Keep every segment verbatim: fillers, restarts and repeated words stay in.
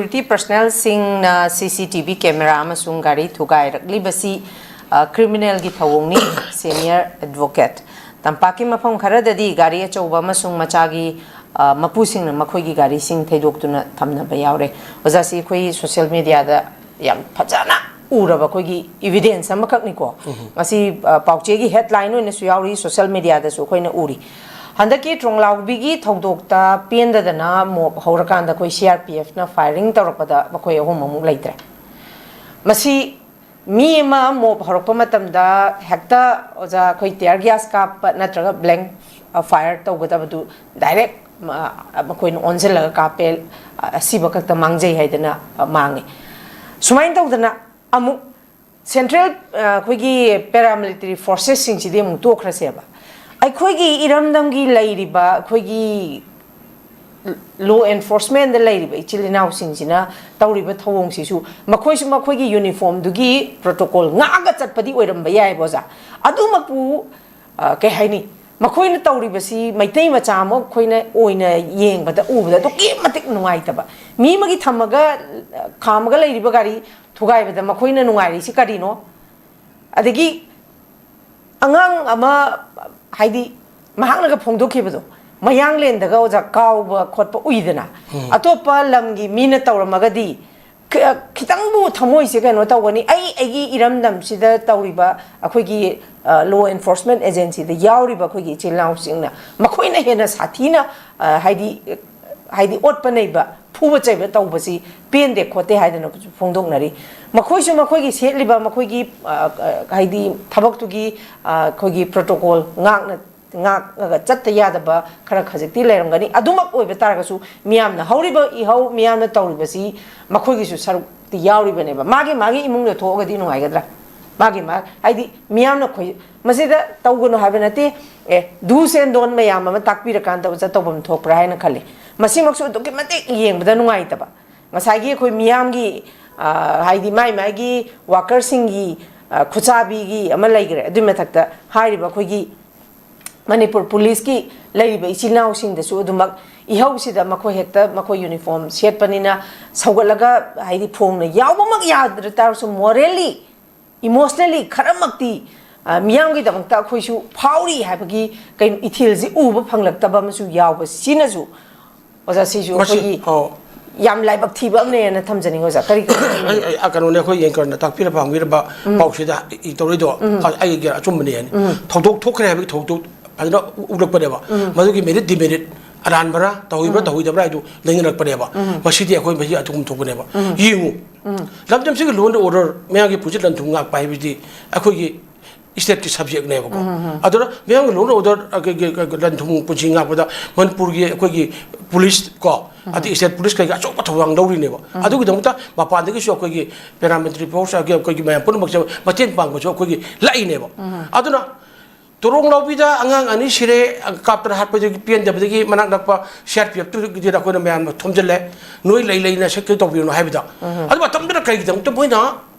Security ꯄꯔꯁꯅꯦꯜꯁꯤꯡꯅ ꯁꯤ C T V camera ꯑꯃꯁꯨꯡ ꯒꯥꯔꯤ ꯊꯨꯒꯥꯏꯔꯛꯂꯤꯕꯁꯤ, ꯑ, ꯀ꯭ꯔꯤꯃꯤꯅꯦꯜꯒꯤ ꯊꯧꯑꯣꯡꯅꯤ꯫ Senior advocate. ꯇꯝꯄꯥꯛꯀꯤ ꯃꯐꯝ ꯈꯔꯗꯗꯤ ꯒꯥꯔꯤ ꯑꯆꯧꯕ ꯑꯃꯁꯨꯡ ꯃꯆꯥꯒꯤ, ꯑ, ꯃꯄꯨꯁꯤꯡꯅ ꯃꯈꯣꯏꯒꯤ ꯒꯥꯔꯤꯁꯤꯡ ꯊꯩꯗꯣꯛꯇꯨꯅ ꯊꯝꯅꯕ ꯌꯥꯎꯔꯦ꯫ ꯑꯣꯖꯥꯁꯤ ꯑꯩꯈꯣꯏ ꯁꯣꯁꯤꯌꯦꯜ ꯃꯦꯗꯤꯌꯥꯗ ꯌꯥꯝ ꯐꯖꯅ ꯎꯔꯕ ꯑꯩꯈꯣꯏꯒꯤ ꯏꯕꯤꯗꯦꯟꯁ ꯑꯃꯈꯛꯅꯤꯀꯣ꯫ ꯃꯁꯤ, ꯑ, ꯄꯥꯎꯆꯦꯒꯤ ꯍꯦꯗꯂꯥꯏꯟ ꯑꯣꯏꯅꯁꯨ ꯌꯥꯎꯔꯤ, ꯁꯣꯁꯤꯌꯦꯜ ꯃꯦꯗꯤꯌꯥꯗꯁꯨ ꯑꯩꯈꯣꯏꯅ ꯎꯔꯤ꯫ ꯍꯟꯗꯛꯀꯤ ꯇ꯭ꯔꯣꯡꯂꯥꯎꯕꯤꯒꯤ ꯊꯧꯗꯣꯛꯇ ꯄꯦꯟꯗꯗꯅ ꯃꯣꯞ ꯍꯧꯔꯀꯥꯟꯗ ꯑꯩꯈꯣꯏ ꯁꯤ ꯑꯥꯔ ꯄꯤ ꯑꯦꯐꯅ ꯐꯥꯏꯔꯤꯡ ꯇꯧꯔꯛꯄꯗ ꯃꯈꯣꯏ ꯑꯍꯨꯝ ꯑꯃꯨꯛ ꯂꯩꯇ꯭ꯔꯦ꯫ ꯃꯁꯤ ꯃꯤ ꯑꯃ ꯃꯣꯞ ꯍꯧꯔꯛꯄ ꯃꯇꯝꯗ ꯍꯦꯛꯇ, ꯑꯣꯖꯥ, ꯑꯩꯈꯣꯏ ꯇꯤꯌꯔ ꯒ꯭ꯌꯥꯁ ꯀꯥꯞꯄ ꯅꯠꯇ꯭ꯔꯒ ꯕ꯭ꯂꯦꯡ ꯐꯥꯏꯌꯔ ꯇꯧꯒꯗꯕꯗꯨ ꯗꯥꯏꯔꯦꯛ ꯃꯈꯣꯏꯅ ꯑꯣꯟꯁꯤꯜꯂꯒ ꯀꯥꯞꯄꯦ, ꯑꯁꯤꯕ ꯈꯛꯇ ꯃꯥꯡꯖꯩ ꯍꯥꯏꯗꯅ ꯃꯥꯡꯉꯤ꯫ ꯁꯨꯃꯥꯏꯅ ꯇꯧꯗꯅ ꯑꯃꯨꯛ ꯁꯦꯟꯇ꯭ꯔꯦꯜ, ꯑ, ꯑꯩꯈꯣꯏꯒꯤ ꯄꯦꯔꯥꯃꯤꯂꯤꯇꯔꯤ ꯐꯣꯔꯁꯦꯁꯁꯤꯡꯁꯤꯗꯤ ꯑꯃꯨꯛ ꯇꯣꯛꯈ꯭ꯔꯁꯦꯕ꯫ ꯑꯩꯈꯣꯏꯒꯤ ꯏꯔꯝꯗꯝꯒꯤ ꯂꯩꯔꯤꯕ ꯑꯩꯈꯣꯏꯒꯤ ꯂꯣ ꯑꯦꯟꯐꯣꯔꯁꯃꯦꯟꯗ ꯂꯩꯔꯤꯕ ꯏꯆꯤꯜ ꯏꯅꯥꯎꯁꯤꯡꯁꯤꯅ ꯇꯧꯔꯤꯕ ꯊꯧꯑꯣꯡꯁꯤꯁꯨ ꯃꯈꯣꯏꯁꯨ ꯃꯈꯣꯏꯒꯤ ꯌꯨꯅꯤꯐꯣꯔꯝꯗꯨꯒꯤ ꯄ꯭ꯔꯣꯇꯣꯀꯣꯜ ꯉꯥꯛꯑꯒ ꯆꯠꯄꯗꯤ ꯑꯣꯏꯔꯝꯕ ꯌꯥꯏꯕ, ꯑꯣꯖꯥ꯫ ꯑꯗꯨꯃꯛꯄꯨ, ꯑ, ꯀꯩ ꯍꯥꯏꯅꯤ, ꯃꯈꯣꯏꯅ ꯇꯧꯔꯤꯕꯁꯤ ꯃꯩꯇꯩ ꯃꯆꯥ ꯑꯃ ꯑꯩꯈꯣꯏꯅ ꯑꯣꯏꯅ ꯌꯦꯡꯕꯗ, ꯎꯕꯗ ꯑꯗꯨꯛꯀꯤ ꯃꯇꯤꯛ ꯅꯨꯡꯉꯥꯏꯇꯕ꯫ ꯃꯤ ꯑꯃꯒꯤ ꯊꯝꯃꯒ, ꯑ, ꯈꯥꯝꯃꯒ ꯂꯩꯔꯤꯕ ꯒꯥꯔꯤ ꯊꯨꯒꯥꯏꯕꯗ ꯃꯈꯣꯏꯅ ꯅꯨꯡꯉꯥꯏꯔꯤꯁꯤ ꯀꯔꯤꯅꯣ? ꯑꯗꯒꯤ ꯑꯉꯥꯡ ꯑꯃ, ꯍꯥꯏꯗꯤ, ꯃꯍꯥꯛꯅꯒ ꯐꯣꯡꯗꯣꯛꯈꯤꯕꯗꯣ, ꯃꯌꯥꯡꯂꯦꯟꯗꯒ, ꯑꯣꯖꯥ, ꯀꯥꯎꯕ ꯈꯣꯠꯄ ꯎꯏꯗꯅ, ꯑꯇꯣꯞꯄ ꯂꯝꯒꯤ ꯃꯤꯅ ꯇꯧꯔꯝꯃꯒꯗꯤ ꯈ-, ꯈꯤꯇꯪꯕꯨ ꯊꯃꯣꯏꯁꯦ ꯀꯩꯅꯣ ꯇꯧꯒꯅꯤ꯫ ꯑꯩ, ꯑꯩꯒꯤ ꯏꯔꯝꯗꯝꯁꯤꯗ ꯇꯧꯔꯤꯕ ꯑꯩꯈꯣꯏꯒꯤ, ꯑ, ꯂꯣ ꯑꯦꯟꯐꯣꯔꯁꯃꯦꯟ ꯑꯦꯖꯦꯟꯁꯤꯗ ꯌꯥꯎꯔꯤꯕ ꯑꯩꯈꯣꯏꯒꯤ ꯏꯆꯤꯜ ꯏꯅꯥꯎꯁꯤꯡꯅ ꯃꯈꯣꯏꯅ ꯍꯦꯟꯅ ꯁꯥꯊꯤꯅ, ꯑ, ꯍꯥꯏꯗꯤ, ꯍꯥꯏꯗꯤ ꯑꯣꯠꯄ ꯅꯩꯕ, ꯐꯨꯕ ꯆꯩꯕ ꯇꯧꯕꯁꯤ ꯄꯦꯟꯗꯦ ꯈꯣꯠꯇꯦ ꯍꯥꯏꯗꯅ ꯐꯣꯡꯗꯣꯛꯅꯔꯤ꯫ ꯃꯈꯣꯏꯁꯨ ꯃꯈꯣꯏꯒꯤ ꯁꯦꯠꯂꯤꯕ ꯃꯈꯣꯏꯒꯤ, ꯑ, ꯑ, ꯍꯥꯏꯗꯤ ꯊꯕꯛꯇꯨꯒꯤ, ꯑ, ꯑꯩꯈꯣꯏꯒꯤ ꯄ꯭ꯔꯣꯇꯣꯀꯣꯜ ꯉꯥꯛꯅ, ꯉꯥꯛꯂꯒ ꯆꯠꯇ ꯌꯥꯗꯕ ꯈꯔ ꯈꯖꯤꯛꯇꯤ ꯂꯩꯔꯝꯒꯅꯤ꯫ ꯑꯗꯨꯃꯛ ꯑꯣꯏꯕ ꯇꯥꯔꯒꯁꯨ ꯃꯤꯌꯥꯝꯅ ꯍꯧꯔꯤꯕ ꯏꯍꯧ, ꯃꯤꯌꯥꯝꯅ ꯇꯧꯔꯤꯕꯁꯤ ꯃꯈꯣꯏꯒꯤꯁꯨ ꯁꯔꯨꯛꯇꯤ ꯌꯥꯎꯔꯤꯕꯅꯦꯕ꯫ ꯃꯥꯒꯤ, ꯃꯥꯒꯤ ꯏꯃꯨꯡꯗ ꯊꯣꯛꯑꯒꯗꯤ ꯅꯨꯡꯉꯥꯏꯒꯗ꯭ꯔꯥ? ꯃꯥꯒꯤ, ꯃꯥ-, ꯍꯥꯏꯗꯤ ꯃꯤꯌꯥꯝꯅ ꯈꯣꯏ-, ꯃꯁꯤꯗ ꯇꯧꯒꯅꯨ ꯍꯥꯏꯕ ꯅꯠꯇꯦ꯫ ꯑꯦ, do's and don't ꯃꯌꯥꯝ ꯑꯃ ꯇꯥꯛꯄꯤꯔꯀꯥꯟꯗ ꯑꯣꯖꯥ ꯇꯧꯐꯝ ꯊꯣꯛꯄ꯭ꯔꯥ ꯍꯥꯏꯅ ꯈꯜꯂꯤ꯫ ꯃꯁꯤꯃꯛꯁꯨ ꯑꯗꯨꯛꯀꯤ ꯃꯇꯤꯛ ꯌꯦꯡꯕꯗ ꯅꯨꯡꯉꯥꯏꯇꯕ꯫ ꯉꯁꯥꯏꯒꯤ ꯑꯩꯈꯣꯏ ꯃꯤꯌꯥꯝꯒꯤ, ꯑ, ꯍꯥꯏꯗꯤ ꯃꯥꯏ ꯃꯥꯏꯒꯤ ꯋꯥꯀꯔꯁꯤꯡꯒꯤ, ꯑ, ꯈꯨꯠꯁꯥꯕꯤꯒꯤ ꯑꯃ ꯂꯩꯈ꯭ꯔꯦ꯫ ꯑꯗꯨꯏ ꯃꯊꯛꯇ ꯍꯥꯏꯔꯤꯕ ꯑꯩꯈꯣꯏꯒꯤ ꯃꯅꯤꯄꯨꯔ ꯄꯨꯂꯤꯁꯀꯤ ꯂꯩꯔꯤꯕ ꯏꯆꯤꯜ ꯏꯅꯥꯎꯁꯤꯡꯗꯁꯨ ꯑꯗꯨꯃꯛ ꯏꯍꯧꯁꯤꯗ ꯃꯈꯣꯏ ꯍꯦꯛꯇ ꯃꯈꯣꯏ ꯌꯨꯅꯤꯐꯣꯔꯝ ꯁꯦꯠꯄꯅꯤꯅ ꯁꯧꯒꯠꯂꯒ, ꯍꯥꯏꯗꯤ, ꯐꯣꯡꯅ ꯌꯥꯎꯕꯃꯛ ꯌꯥꯗ꯭ꯔ ꯇꯥꯔꯁꯨ, ꯃꯣꯔꯦꯜꯂꯤ, ꯏꯃꯣꯁꯅꯦꯜꯂꯤ ꯈꯔꯃꯛꯇꯤ, ꯑ, ꯃꯤꯌꯥꯝꯒꯤꯗꯃꯛꯇ ꯑꯩꯈꯣꯏꯁꯨ ꯐꯥꯎꯔꯤ ꯍꯥꯏꯕꯒꯤ ꯀꯩꯅꯣ, ꯏꯊꯤꯜꯁꯤ ꯎꯕ ꯐꯪꯂꯛꯇꯕ ꯑꯃꯁꯨ ꯌꯥꯎꯕ, ꯁꯤꯅꯁꯨ ꯑꯣꯖꯥ, ꯁꯤꯁꯨ ꯃꯁꯤ, ꯑꯩꯈꯣꯏꯒꯤ ꯑꯧ꯫ ꯌꯥꯝ ꯂꯥꯏꯕꯛ ꯊꯤꯕ ꯑꯃꯅꯦꯅ ꯊꯝꯖꯅꯤꯡꯉꯤ, ꯑꯣꯖꯥ꯫ ꯀꯔꯤ ꯀꯔꯤ ꯑꯩ, ꯑꯩ, ꯑ, ꯀꯩꯅꯣꯅꯦ, ꯑꯩꯈꯣꯏ anchor ꯅ ꯇꯥꯛꯄꯤꯔꯕ ꯍꯪꯕꯤꯔꯕ ꯎꯝ꯫ ꯄꯥꯎꯁꯤꯗ ꯏ ꯇꯧꯔꯛꯏꯗꯣ, ꯎꯝ꯫ ꯑ, ꯑꯩꯒꯤ ꯑꯆꯨꯝꯕꯅꯦ ꯍꯥꯏꯅ꯫ ꯎꯝ꯫ ꯊꯧꯗꯣꯛ ꯊꯣꯛꯈ꯭ꯔꯦ ꯍꯥꯏꯕꯒꯤ ꯊꯧꯗꯣꯛ ꯐꯖꯅ ꯎ-, ꯎꯠꯂꯛꯄꯅꯦꯕ꯫ ꯎꯝ꯫ ꯃꯗꯨꯒꯤ merit demerit, ꯑꯔꯥꯟꯕꯔꯥ, ꯇꯧꯍꯩꯕ꯭ꯔꯥ, ꯎꯝ꯫ ꯇꯧꯍꯩꯗꯕ꯭ꯔꯥ ꯍꯥꯏꯗꯨ ꯅꯩꯅꯔꯛꯄꯅꯦꯕ꯫ ꯎꯝ꯫ ꯃꯁꯤꯗꯤ ꯑꯩꯈꯣꯏ ꯃꯁꯤ ꯑꯗꯨꯒꯨꯝ ꯊꯣꯛꯄꯅꯦꯕ꯫ ꯎꯝ꯫ ꯌꯦꯡꯉꯨ, ꯎꯝ꯫ ꯂꯝꯗꯝꯁꯤꯒꯤ law and order, ꯃꯌꯥꯝꯒꯤ ꯄꯨꯟꯁꯤ ꯂꯟ ꯊꯨꯝ ꯉꯥꯛꯄ ꯍꯥꯏꯕꯁꯤꯗꯤ ꯑꯩꯈꯣꯏꯒꯤ state ꯀꯤ subject ꯅꯦꯕꯀꯣ꯫ ꯎꯝ, ꯎꯝ, ꯎꯝ꯫ ꯑꯗꯨꯅ ꯃꯌꯥꯝꯒꯤ law and order, ꯑ, ꯀ-, ꯀ-, ꯀ-, ꯂꯟ ꯊꯨꯝ ꯄꯨꯟꯁꯤ ꯉꯥꯛꯄꯗ ꯃꯅꯤꯄꯨꯔꯒꯤ ꯑꯩꯈꯣꯏꯒꯤ police ꯀꯣ, ꯎꯝ꯫ ꯑꯗꯩ state police ꯀꯩꯀꯥ ꯑꯆꯧꯕ ꯊꯧꯗꯥꯡ ꯂꯧꯔꯤꯅꯦꯕ꯫ ꯎꯝ꯫ ꯑꯗꯨꯒꯤꯗꯃꯛꯇ ꯃꯄꯥꯟꯗꯒꯤꯁꯨ ꯑꯩꯈꯣꯏꯒꯤ paramilitary force, ꯑꯩꯈꯣꯏꯒꯤ, ꯑꯩꯈꯣꯏꯒꯤ ꯃꯌꯥꯝ ꯄꯨꯝꯅꯃꯛꯁꯦ ꯃꯇꯦꯡ ꯄꯥꯡꯕꯁꯨ ꯑꯩꯈꯣꯏꯒꯤ ꯂꯥꯛꯏꯅꯦꯕ꯫ ꯎꯝ꯫ ꯑꯗꯨꯅ ꯇꯣꯔꯣꯡ ꯂꯥꯎꯕꯤꯗ ꯑꯉꯥꯡ ꯑꯅꯤ ꯁꯤꯔꯦ, ꯀꯥꯞꯇꯅ ꯍꯥꯠꯄꯗꯒꯤ ꯄꯦꯟꯗꯕꯗꯒꯤ ꯃꯅꯥꯛ ꯅꯛꯄ C R P F ꯇꯨꯒꯤꯗ ꯑꯩꯈꯣꯏꯅ ꯃꯌꯥꯝꯅ ꯊꯣꯝꯖꯤꯜꯂꯦ, ꯅꯣꯏ ꯂꯩ ꯂꯩꯅ ꯁꯦ ꯀꯩ ꯇꯧꯕꯤꯔꯨꯅꯣ ꯍꯥꯏꯕꯗ꯫ ꯎꯝ꯫ ꯑꯗꯨ ꯃꯇꯝꯗꯨꯗ ꯀꯩꯒꯤꯗꯃꯛꯇ ꯃꯣꯏꯅ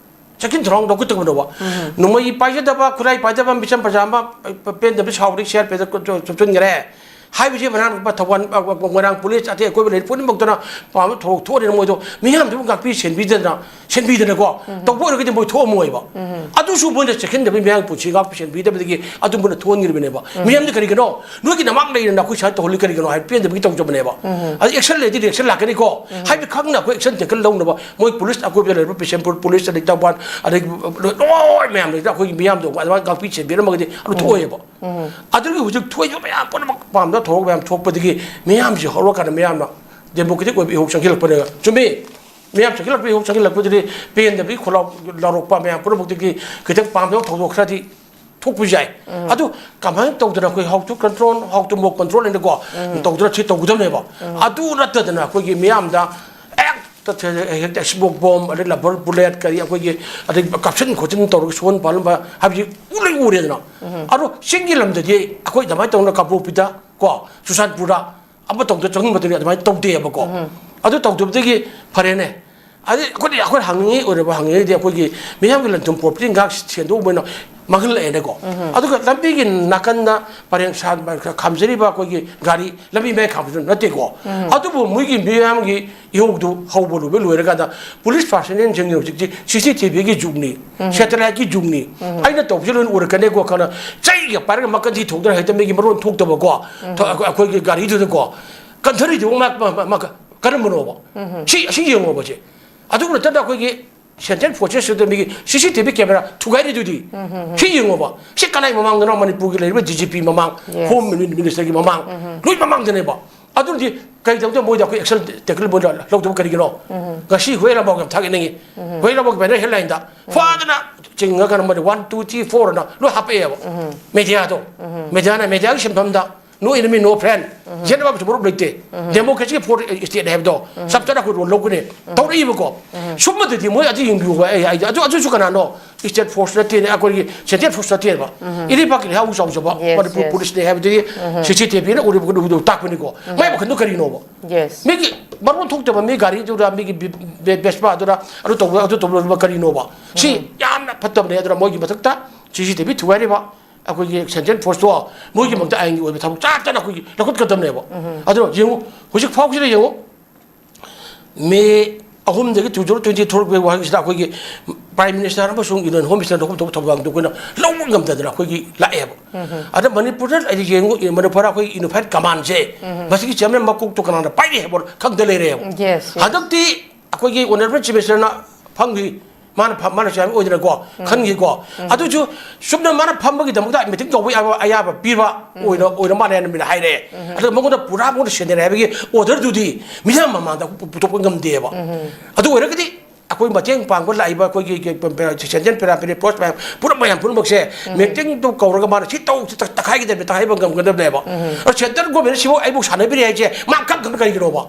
ꯆꯦꯛꯁꯤꯟ ꯊꯧꯔꯥꯡ ꯂꯧꯈꯠꯇꯕꯅꯣꯕ? ꯎꯝ꯫ ꯅꯣꯡꯃꯩ ꯄꯥꯏꯖꯗꯕ, ꯈꯨꯠꯂꯥꯏ ꯄꯥꯏꯖꯗꯕ, ꯃꯤꯆꯝ ꯄ꯭ꯔꯖꯥ ꯑꯃ ꯄꯦꯟꯗꯕ ꯁꯥꯎꯕꯗꯒꯤ C R P F ꯇ ꯆꯨꯞꯁꯤꯟꯈ꯭ꯔꯦ ꯍꯥꯏꯕꯁꯤ ꯃꯅꯥꯛ ꯅꯛꯄ ꯊꯧꯕꯥꯜ, ꯃꯣꯏꯔꯥꯡ police, ꯑꯇꯩ ꯑꯀꯣꯏꯕ ꯂꯩꯔꯤꯕ ꯄꯨꯝꯅꯃꯛꯇꯨꯅ ꯄꯥꯝꯕ ꯊꯧꯔꯥꯡ ꯊꯣꯛꯑꯅꯤꯅ ꯃꯣꯏꯗꯣ ꯃꯤꯌꯥꯝꯗꯨꯕꯨ ꯉꯥꯛꯄꯤ ꯁꯦꯟꯕꯤꯗꯅ, ꯁꯦꯟꯕꯤꯗꯅꯀꯣ ꯎꯝ꯫ ꯇꯧꯕ ꯑꯣꯏꯔꯒꯗꯤ ꯃꯣꯏ ꯊꯣꯛꯑꯝꯃꯣꯏꯕ꯫ ꯎꯝ꯫ ꯑꯗꯨꯁꯨ ꯃꯣꯏꯅ ꯆꯦꯛꯁꯤꯟꯗꯕꯒꯤ ꯃꯤꯌꯥꯝꯒꯤ ꯄꯨꯟꯁꯤ ꯉꯥꯛꯄ ꯁꯦꯟꯕꯤꯗꯕꯗꯒꯤ ꯑꯗꯨꯝꯕꯅ ꯊꯣꯛꯍꯟꯈ꯭ꯔꯤꯕꯅꯦꯕ꯫ ꯎꯝ꯫ ꯃꯤꯌꯥꯝꯗꯤ ꯀꯔꯤꯒꯤꯅꯣ ꯅꯣꯏꯒꯤ ꯅꯃꯥꯡ ꯂꯩꯔꯤꯅ ꯑꯩꯈꯣꯏ ꯁꯨꯃꯥꯏꯅ ꯇꯧꯍꯜꯂꯤ ꯀꯔꯤꯒꯤꯅꯣ ꯍꯥꯏ ꯄꯦꯟꯗꯕꯒꯤ ꯇꯧꯖꯕꯅꯦꯕ꯫ ꯎꯝ꯫ ꯑꯗ action ꯂꯩꯔꯗꯤ reaction ꯂꯥꯛꯀꯅꯤꯀꯣ ꯎꯝ꯫ ꯍꯥꯏꯕꯗꯤ ꯈꯪꯅ ꯑꯩꯈꯣꯏ action ꯇꯦꯛꯀꯟ ꯂꯧꯅꯕ ꯃꯣꯏ police ꯑꯀꯣꯏꯕꯗ ꯂꯩꯔꯤꯕ ꯕꯤꯁꯦꯝꯄꯨꯔ police, ꯑꯗꯩ ꯊꯧꯕꯥꯜ, ꯑꯗꯩ ꯂꯣꯏ ꯃꯌꯥꯝ ꯂꯩꯗ ꯑꯩꯈꯣꯏꯒꯤ ꯃꯤꯌꯥꯝꯗꯣ ꯑꯗꯨꯃꯥꯏꯅ ꯉꯥꯛꯄꯤ ꯁꯦꯟꯕꯤꯔꯝꯃꯒꯗꯤ ꯑꯗꯨ ꯎꯝ꯫ ꯊꯣꯛꯑꯣꯏꯕ꯫ ꯎꯝ꯫ ꯑꯗꯨꯒꯤ ꯍꯧꯖꯤꯛ ꯊꯣꯛꯏꯕ ꯃꯌꯥꯝ ꯄꯨꯝꯅꯃꯛ ꯄꯥꯝꯗ ꯊꯧꯔꯒ ꯃꯌꯥꯝ ꯊꯣꯛꯄꯗꯒꯤ ꯃꯤꯌꯥꯝꯁꯤ ꯍꯧꯔꯀꯥꯟꯗ ꯃꯤꯌꯥꯝꯅ democratic ꯑꯣꯏꯕ ꯏꯍꯧ ꯆꯪꯁꯤꯜꯂꯛꯄꯅꯦꯕ꯫ ꯆꯨꯝꯃꯤ꯫ ꯃꯤꯌꯥꯝ ꯆꯪꯁꯤꯜꯂꯛꯄ ꯏꯍꯧ ꯆꯪꯁꯤꯜꯂꯛꯄꯗꯨꯗꯤ ꯄꯦꯟꯗꯕꯒꯤ ꯈꯣꯜꯂꯥꯎ ꯂꯥꯎꯔꯛꯄ ꯃꯌꯥꯝ ꯄꯨꯝꯅꯃꯛꯇꯒꯤ ꯈꯤꯇꯪ ꯄꯥꯝꯗꯕ ꯊꯧꯗꯣꯛ ꯈꯔꯗꯤ ꯊꯣꯛꯄꯁꯨ ꯌꯥꯏ꯫ ꯎꯝ꯫ ꯑꯗꯨ ꯀꯃꯥꯏꯅ ꯇꯧꯗꯅ ꯑꯩꯈꯣꯏ how to control, how to more control ꯍꯥꯏꯅꯀꯣ ꯎꯝ꯫ ꯇꯧꯗꯅ ꯁꯤ ꯇꯧꯒꯗꯕꯅꯦꯕ꯫ ꯎꯝ꯫ ꯑꯗꯨ ꯅꯠꯇꯗꯅ ꯑꯩꯈꯣꯏꯒꯤ ꯃꯤꯌꯥꯝꯗ ꯍꯦꯛꯇ ꯍꯦꯛꯇ smoke bomb, ꯑꯗꯩ rubber bullet, ꯀꯔꯤ ꯑꯩꯈꯣꯏꯒꯤ, ꯑꯗꯩ ꯀꯥꯞꯁꯤꯟ ꯈꯣꯠꯆꯤꯟ ꯇꯧꯔꯒ ꯁꯣꯛꯍꯟ ꯄꯥꯜꯍꯟꯕ ꯍꯥꯏꯕꯁꯤ ꯎ-, ꯂꯣꯏ ꯎꯔꯦꯗꯅ꯫ ꯎꯝ꯫ ꯑꯗꯣ ꯆꯤꯡꯒꯤ ꯂꯝꯗꯗꯤ ꯑꯩꯈꯣꯏ ꯑꯗꯨꯃꯥꯏꯅ ꯇꯧꯅ ꯀꯥꯡꯄꯣꯛꯄꯤꯗ ꯀꯣ, ꯆꯨꯔꯆꯥꯟꯄꯨꯔꯗ ꯑꯃ ꯇꯧꯗ ꯆꯪꯍꯟꯕꯗꯨꯅꯤ ꯑꯗꯨꯃꯥꯏꯅ ꯇꯧꯗꯦꯕꯀꯣ꯫ ꯎꯝ꯫ ꯑꯗꯨ ꯇꯧꯗꯕꯗꯒꯤ ꯐꯔꯦꯅꯦ꯫ ꯑꯗꯩ ꯑꯩꯈꯣꯏꯗꯤ, ꯑꯩꯈꯣꯏ ꯍꯪꯅꯤꯡꯉꯤ ꯑꯣꯏꯔꯕ ꯍꯪꯅꯤꯡꯉꯤꯗꯤ ꯑꯩꯈꯣꯏꯒꯤ ꯃꯤꯌꯥꯝꯒꯤ ꯂꯟ ꯊꯨꯝ property ꯉꯥꯛ ꯁꯦꯟꯗꯣꯛ ꯑꯣꯏꯅ ꯃꯥꯡꯍꯜꯂꯛꯑꯦꯅꯦꯀꯣ꯫ ꯑꯗꯨꯒ ꯂꯝꯕꯤꯒꯤ ꯅꯥꯀꯟꯗ ꯄꯔꯦꯡ ꯁꯥ-, ꯈꯥꯝꯖꯔꯤꯕ ꯑꯩꯈꯣꯏꯒꯤ ꯒꯥꯔꯤ ꯂꯝꯕꯤ ꯃꯌꯥꯏ ꯈꯥꯝꯕꯗꯨ ꯅꯠꯇꯦꯀꯣ꯫ ꯑꯗꯨꯕꯨ ꯃꯣꯏꯒꯤ ꯃꯤꯌꯥꯝꯒꯤ ꯏꯍꯧꯗꯨ ꯍꯧꯕ ꯂꯣꯏꯕ ꯂꯣꯏꯔꯀꯥꯟꯗ ꯄꯨꯂꯤꯁ ꯄꯥꯔꯁꯅꯦꯜꯁꯤꯡꯅ ꯍꯧꯖꯤꯛꯇꯤ ꯁꯤ ꯁꯤ ꯇꯤ ꯚꯤꯒꯤ ꯖꯨꯒꯅꯤ, ꯁꯦꯇꯦꯂꯥꯏꯠꯀꯤ ꯖꯨꯒꯅꯤ, ꯑꯩꯅ ꯇꯧꯕꯁꯦ ꯂꯣꯏꯅ ꯎꯔꯛꯀꯅꯤꯀꯣ ꯈꯅ ꯆꯩꯒ ꯄꯥꯏꯔꯒ ꯃꯀꯟꯁꯤ ꯊꯣꯛꯗꯅ ꯍꯦꯛꯇ ꯃꯤꯒꯤ ꯃꯔꯣꯟ ꯊꯣꯛꯇꯕꯀꯣ꯫ ꯊ-, ꯑꯩꯈꯣꯏꯒꯤ ꯒꯥꯔꯤꯗꯨꯗꯀꯣ ꯀꯟꯊꯔꯤꯗꯨꯕꯨ ꯃꯥ-, ꯃꯥ-, ꯃꯥ-, ꯃꯥ-, ꯀꯔꯝꯕꯅꯣꯕ? ꯁꯤ, ꯑꯁꯤ ꯌꯦꯡꯉꯣꯕꯁꯦ꯫ ꯑꯗꯨ ꯅꯠꯇꯅ ꯑꯩꯈꯣꯏꯒꯤ ꯁꯦꯟꯇ꯭ꯔꯦꯜ ꯐꯣꯔꯁꯦꯁꯇꯨꯗ ꯃꯤꯒꯤ ꯁꯤ ꯁꯤ ꯇꯤ ꯚꯤ ꯀꯦꯃꯦꯔꯥ ꯊꯨꯒꯥꯏꯔꯤꯗꯨꯗꯤ꯫ ꯁꯤ ꯌꯦꯡꯉꯣꯕ꯫ ꯁꯤ ꯀꯅꯥꯏ ꯃꯃꯥꯡꯗꯅꯣ? ꯃꯅꯤꯄꯨꯔꯒꯤ ꯂꯩꯔꯤꯕ ꯗꯤ ꯖꯤ ꯄꯤ ꯃꯃꯥꯡ, ꯌꯦꯁ꯫ ꯍꯣꯝ ꯃꯤꯅꯤ-, ꯃꯤꯅꯤꯁꯇꯔꯒꯤ ꯃꯃꯥꯡ, ꯂꯣꯏ ꯃꯃꯥꯡꯗꯅꯦꯕ꯫ ꯑꯗꯨꯗꯤ ꯀꯩꯗꯧꯗꯦ? ꯃꯣꯏꯗ ꯑꯩꯈꯣꯏ ꯑꯦꯛꯁꯟ ꯇꯦꯀꯜ ꯃꯣꯏꯗ ꯂꯧꯗꯕ ꯀꯔꯤꯒꯤꯅꯣ? ꯉꯁꯤ ꯍꯨꯏꯔꯥꯟꯕꯥꯎ ꯌꯥꯝ ꯊꯥꯒꯠꯅꯤꯡꯉꯤ꯫ ꯍꯨꯏꯔꯥꯟꯕꯥꯎꯒꯤ ꯕꯦꯅꯔ ꯍꯦꯗꯂꯥꯏꯟꯗ ꯐꯖꯅ ꯆꯤꯡꯉꯒ ꯃꯣꯏꯗ ꯋꯥꯟ, ꯇꯨ, ꯊ꯭ꯔꯤ, ꯐꯣꯔ ꯑꯅ ꯂꯣꯏ ꯍꯥꯞꯄꯛꯑꯦꯕ꯫ ꯃꯦꯗꯤꯌꯥꯗꯣ꯫ ꯃꯦꯗꯤꯌꯥꯅ ꯃꯦꯗꯤꯌꯥꯒꯤ ꯁꯤꯟꯐꯝꯗ no enemy, no friend꯫ ꯌꯦꯠꯅꯕ ꯑꯃꯁꯨ ꯃꯔꯨꯞ ꯂꯩꯇꯦ꯫ ꯗꯦꯃꯣꯀ꯭ꯔꯦꯁꯤꯒꯤ ꯐꯣꯔ ꯏꯁꯇꯦꯠ ꯍꯥꯏꯕꯗꯣ ꯆꯞ ꯆꯥꯅ ꯑꯩꯈꯣꯏ ꯔꯣꯜ ꯂꯧꯒꯅꯤ꯫ ꯇꯧꯔꯛꯏꯕꯀꯣ꯫ ꯁꯨꯝꯕꯗꯗꯤ ꯃꯣꯏ ꯑꯗꯨ ꯌꯦꯡꯕꯤꯌꯨ ꯍꯥꯏ, ꯑꯩ, ꯑꯗꯨ, ꯑꯗꯨꯁꯨ ꯀꯅꯥꯅꯣ? ꯏꯁꯇꯦꯠ ꯐꯣꯔꯁ ꯅꯠꯇꯦꯅꯦ, ꯑꯩꯈꯣꯏꯒꯤ ꯁꯦꯟꯇ꯭ꯔꯦꯜ ꯐꯣꯔꯁ ꯅꯠꯇꯦꯕ꯫ ꯏꯔꯩꯄꯥꯛꯀꯤ ꯂꯩꯍꯥꯎ ꯆꯥꯎꯖꯕ ꯌꯦꯁ, ꯃꯅꯤꯄꯨꯔ ꯌꯦꯁ꯫ ꯄꯨꯂꯤꯁꯅꯦ ꯍꯥꯏꯕꯗꯨꯒꯤ ꯁꯤ ꯁꯤ ꯇꯤ ꯚꯤꯅ ꯎꯔꯤꯕ ꯎꯔꯤꯕꯗꯨ ꯇꯥꯛꯄꯅꯤꯀꯣ꯫ ꯃꯥꯏ ꯋꯥꯈꯜꯗꯣ ꯀꯔꯤꯅꯣꯕ? ꯌꯦꯁ꯫ ꯃꯤꯒꯤ ꯃꯔꯣꯟ ꯊꯣꯛꯇꯕ ꯃꯤ ꯒꯥꯔꯤꯗꯨꯗ ꯃꯤꯒꯤ ꯕꯤ-, ꯕꯦ-, ꯕꯦꯁꯄꯥꯗꯨꯅ ꯑꯗꯨ ꯇꯧꯕ, ꯑꯗꯨ ꯇꯧꯕ ꯀꯔꯤꯅꯣꯕ? ꯁꯤ ꯌꯥꯝꯅ ꯐꯠꯇꯕꯅꯦ꯫ ꯑꯗꯨꯅ ꯃꯣꯏꯒꯤ ꯃꯊꯛꯇ ꯁꯤ ꯁꯤ ꯇꯤ ꯚꯤ ꯊꯨꯒꯥꯏꯔꯤꯕ ꯑꯩꯈꯣꯏꯒꯤ ꯁꯦꯟꯇ꯭ꯔꯦꯜ ꯐꯣꯔꯁꯇꯣ ꯃꯣꯏꯒꯤꯃꯛꯇ ꯑꯥꯏꯟꯒꯤ ꯑꯣꯏꯕ ꯊꯕꯛ ꯆꯥꯠꯇꯅ ꯑꯩꯈꯣꯏꯒꯤ ꯂꯧꯈꯠꯀꯗꯕꯅꯦꯕ꯫ ꯑꯗꯨꯅ ꯌꯦꯡꯉꯨ, ꯍꯧꯖꯤꯛ ꯐꯥꯎꯁꯤꯗ ꯌꯦꯡꯉꯨ, ꯃꯦ ꯑꯍꯨꯝꯗꯒꯤ two thousand twenty ꯊꯣꯛꯂꯛꯄꯒꯤ ꯋꯥꯍꯩꯁꯤꯗ ꯑꯩꯈꯣꯏꯒꯤ ꯄ꯭ꯔꯥꯏꯝ ꯃꯤꯅꯤꯁꯇꯔ ꯑꯃꯁꯨꯡ ꯌꯨꯅꯤꯌꯟ ꯍꯣꯝ ꯃꯤꯅꯤꯁꯇꯔꯅ ꯂꯧꯈꯠ ꯊꯧꯕ ꯊꯧꯗꯥꯡꯗꯣ ꯑꯩꯈꯣꯏꯅ ꯂꯧꯕ ꯉꯝꯗꯗꯅ ꯑꯩꯈꯣꯏꯒꯤ ꯂꯥꯛꯑꯦꯕ꯫ ꯑꯗ ꯃꯅꯤꯄꯨꯔꯗ ꯑꯩꯗꯤ ꯌꯦꯡꯉꯨ, ꯃꯅꯤꯄꯨꯔ ꯑꯩꯈꯣꯏꯒꯤ ꯌꯨꯅꯤꯐꯥꯏꯠ ꯀꯃꯥꯟꯁꯦ ꯃꯁꯤꯒꯤ ꯆꯤꯌꯔꯃꯦꯟ ꯃꯀꯣꯛꯇꯣ ꯀꯅꯥꯅ ꯄꯥꯏꯔꯤ ꯍꯥꯏꯕ ꯈꯪꯗ ꯂꯩꯔꯦꯕ꯫ Yes, yes. ꯍꯟꯗꯛꯇꯤ ꯑꯩꯈꯣꯏꯒꯤ ꯑꯣꯅꯔꯦꯕꯜ ꯆꯤꯐ ꯃꯤꯅꯤꯁꯇꯔꯅ ꯐꯝꯈꯤ, ꯃꯥꯅ ꯐ-, ꯃꯥꯅ ꯆꯤꯌꯔꯃꯦꯟ ꯑꯣꯏꯗꯅꯀꯣ ꯈꯟꯈꯤꯀꯣ꯫ ꯑꯗꯨꯁꯨ ꯆꯨꯝꯅ ꯃꯥꯅ ꯐꯝꯕꯒꯤ ꯗꯃꯛꯇ ꯃꯤꯇꯤꯡ ꯇꯧꯕ ꯌꯥꯕ ꯑꯌꯥꯕ ꯄꯤꯕ ꯑꯣꯏꯅ, ꯑꯣꯏꯅ ꯃꯥꯜꯂꯦ ꯍꯥꯏꯅ ꯃꯤꯅ ꯍꯥꯏꯔꯦ꯫ ꯑꯗꯨꯒ ꯃꯉꯣꯟꯗ ꯄꯨꯔꯥ ꯃꯉꯣꯟꯗ ꯁꯦꯟꯅꯔꯦ ꯍꯥꯏꯕꯒꯤ ꯑꯣꯔꯗꯔꯗꯨꯗꯤ ꯃꯤꯌꯥꯝ ꯃꯃꯥꯡꯗ ꯄꯨ-, ꯄꯨꯊꯣꯛꯄ ꯉꯝꯗꯦꯕ꯫ ꯑꯗꯨ ꯑꯣꯏꯔꯒꯗꯤ ꯑꯩꯈꯣꯏ ꯃꯇꯦꯡ ꯄꯥꯡꯕ ꯂꯥꯛꯏꯕ ꯑꯩꯈꯣꯏꯒꯤ ꯁꯦꯟꯇ꯭ꯔꯦꯜ ꯄꯦꯔꯥꯃꯤꯂꯤꯇꯔꯤ ꯐꯣꯔꯁ ꯃꯌꯥꯝ, ꯄꯨꯂꯞ ꯃꯌꯥꯝ ꯄꯨꯝꯅꯃꯛꯁꯦ ꯃꯤꯇꯤꯡꯗꯨ ꯀꯧꯔꯒ ꯃꯥꯅ ꯁꯤ ꯇꯧ, ꯁꯤ ꯇꯛ-, ꯇꯛꯈꯥꯏꯒꯗꯕꯅꯤ, ꯇꯛꯈꯥꯏꯕ ꯉꯝꯒꯗꯕꯅꯦꯕ꯫ ꯑꯗꯣ ꯁꯦꯟꯇ꯭ꯔꯦꯜ ꯒꯣꯔꯃꯦꯟꯅ ꯁꯤꯐꯥꯎ ꯑꯩꯕꯨ ꯁꯥꯟꯅꯕꯤꯔꯦ ꯍꯥꯏꯁꯦ ꯃꯥ ꯈꯪ ꯈꯪꯅ ꯀꯔꯤꯒꯤꯅꯣꯕ?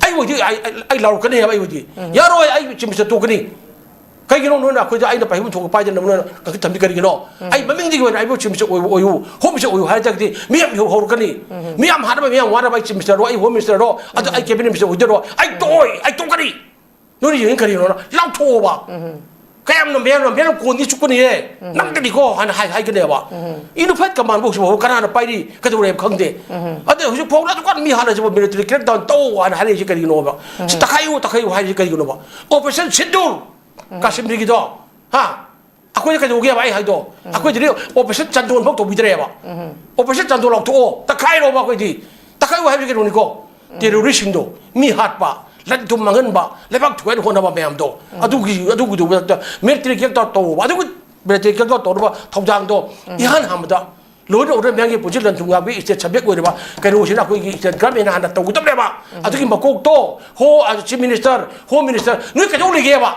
ꯑꯩ ꯑꯣꯏꯗꯤ ꯑꯩ, ꯑꯩ, ꯑꯩ ꯂꯥꯎꯔꯛꯀꯅꯦꯕ꯫ ꯑꯩ ꯑꯣꯏꯗꯤ ꯌꯥꯔꯣꯏ, ꯑꯩ ꯆꯤꯐ ꯃꯤꯅꯤꯁꯇꯔ ꯇꯣꯛꯀꯅꯤ꯫ ꯀꯩꯒꯤꯅꯣ ꯅꯣꯏꯅ ꯑꯩꯈꯣꯏꯗ ꯑꯩꯅ ꯄꯥꯏꯐꯝ ꯊꯣꯛꯄ ꯄꯥꯏꯗꯅ ꯅꯣꯏꯅ ꯀꯛꯊꯠ ꯊꯝꯕꯤ ꯀꯔꯤꯒꯤꯅꯣ? ꯑꯩ ꯃꯃꯤꯡꯗꯒꯤ ꯑꯣꯏꯅ ꯑꯩꯕꯨ ꯆꯤꯐ ꯃꯤꯅꯤꯁꯇꯔ ꯑꯣꯏꯌꯨ, ꯑꯣꯏꯌꯨ, ꯍꯣꯝ ꯃꯤꯅꯤꯁꯇꯔ ꯑꯣꯏꯌꯨ ꯍꯥꯏꯔ ꯇꯥꯔꯒꯗꯤ ꯃꯤꯌꯥꯝ ꯏꯍꯧ ꯍꯧꯔꯛꯀꯅꯤ꯫ ꯃꯤꯌꯥꯝ ꯍꯥꯠꯅꯕ, ꯃꯤꯌꯥꯝ ꯋꯥꯅꯕ ꯑꯩ ꯆꯤꯐ ꯃꯤꯅꯤꯁꯇꯔꯔꯣ, ꯑꯩ ꯍꯣꯝ ꯃꯤꯅꯤꯁꯇꯔꯔꯣ, ꯑꯗꯨ ꯑꯩ ꯀꯦꯕꯤꯅꯦꯠ ꯃꯤꯅꯤꯁꯇꯔ ꯑꯣꯏꯗꯣꯏꯔꯣ? ꯑꯩ ꯇꯣꯛꯑꯣꯏ, ꯑꯩ ꯇꯣꯛꯀꯅꯤ꯫ ꯅꯣꯏꯅ ꯌꯦꯡꯉꯤ ꯀꯔꯤꯅꯣꯅ ꯂꯥꯎꯊꯣꯛꯑꯣꯕ꯫ ꯀꯌꯥꯝ ꯅꯝꯕ ꯌꯥꯝ ꯅꯝꯕ ꯌꯥꯝ ꯀꯣꯟꯗꯤ ꯆꯨꯞꯀꯅꯤꯍꯦ꯫ ꯅꯪꯗꯅꯤꯀꯣ ꯍꯥꯏꯅ ꯍꯥꯏ ꯍꯥꯏꯒꯅꯦꯕ꯫ ꯏꯅꯨꯐꯦꯠ ꯀꯃꯥꯟꯕ ꯍꯧꯖꯤꯛꯐꯥꯎ ꯀꯅꯥꯅ ꯄꯥꯏꯔꯤ, ꯀꯩꯗꯧꯔꯦ ꯈꯪꯗꯦ꯫ ꯑꯗꯩ ꯍꯧꯖꯤꯛ ꯐꯥꯎ ꯑꯗꯨꯀꯥꯟ ꯃꯤ ꯍꯥꯟꯅꯁꯤꯕꯨ ꯃꯤꯂꯤꯇꯔꯤ ꯀ꯭ꯔꯦꯛ ꯗꯥꯎꯟ ꯇꯧ ꯍꯥꯏꯅ ꯍꯥꯏꯔꯛꯏꯁꯤ ꯀꯔꯤꯒꯤꯅꯣꯕ? ꯁꯤ ꯇꯛꯈꯥꯏꯌꯨ ꯇꯛꯈꯥꯏꯌꯨ ꯍꯥꯏꯔꯤꯁꯤ ꯀꯔꯤꯒꯤꯅꯣꯕ? ꯑꯣꯄꯔꯦꯁꯟ ꯁꯤꯟꯗꯨꯔ ꯀꯥꯁꯃꯤꯔꯒꯤꯗꯣ, ꯍꯥ? ꯑꯩꯈꯣꯏꯗ ꯀꯩꯗꯧꯒꯦꯕ ꯑꯩ ꯍꯥꯏꯗꯣ? ꯑꯩꯈꯣꯏꯗꯗꯤ ꯑꯣꯄꯔꯦꯁꯟ ꯆꯟꯗꯣꯟ ꯐꯥꯎ ꯇꯧꯕꯤꯗ꯭ꯔꯦꯕ꯫ ꯑꯣꯄꯔꯦꯁꯟ ꯆꯟꯗꯣꯟ ꯂꯥꯎꯊꯣꯛꯑꯣ, ꯇꯛꯈꯥꯏꯔꯣꯕ ꯑꯩꯈꯣꯏꯗꯤ꯫ ꯇꯛꯈꯥꯏꯌꯨ ꯍꯥꯏꯕꯁꯤ ꯀꯩꯅꯣꯅꯤꯀꯣ? ꯇꯦꯔꯣꯔꯤꯁꯁꯤꯡꯗꯣ, ꯃꯤ ꯍꯥꯠꯄ, ꯂꯟ ꯊꯨꯝ ꯃꯥꯡꯍꯟꯕ, ꯂꯩꯕꯥꯛ ꯊꯨꯒꯥꯏꯅ ꯍꯣꯠꯅꯕ ꯃꯌꯥꯝꯗꯣ, ꯑꯗꯨꯒꯤ, ꯑꯗꯨꯒꯤꯗꯨ ꯃꯤꯂꯤꯇꯔꯤ ꯀꯦꯛ ꯇꯧꯔ ꯇꯧꯕ, ꯑꯗꯨꯒꯤ ꯃꯤꯂꯤꯇꯔꯤ ꯀꯦꯛ ꯇꯧꯔ ꯇꯧꯅꯕ ꯊꯧꯗꯥꯡꯗꯣ ꯏꯍꯥꯟ ꯍꯥꯟꯕꯗ ꯂꯣꯏꯅ ꯑꯣꯏꯔ ꯃꯌꯥꯝꯒꯤ ꯄꯨꯟꯁꯤ ꯂꯟ ꯊꯨꯝ ꯉꯥꯛꯄꯤ ꯏꯁꯇꯦꯠ ꯁꯕꯖꯦꯛ ꯑꯣꯏꯔꯤꯕ ꯀꯩꯅꯣꯁꯤꯅ ꯑꯩꯈꯣꯏꯒꯤ ꯏꯁꯇꯦꯠ ꯒꯚꯔꯟꯃꯦꯟꯅ ꯍꯥꯟꯅ ꯇꯧꯒꯗꯕꯅꯦꯕ꯫ ꯑꯗꯨꯒꯤ ꯃꯀꯣꯛꯇꯣ ꯍꯣ ꯆꯤꯐ ꯃꯤꯅꯤꯁꯇꯔ, ꯍꯣꯝ ꯃꯤꯅꯤꯁꯇꯔ ꯅꯣꯏ ꯀꯩꯗꯧ ꯂꯩꯒꯦꯕ?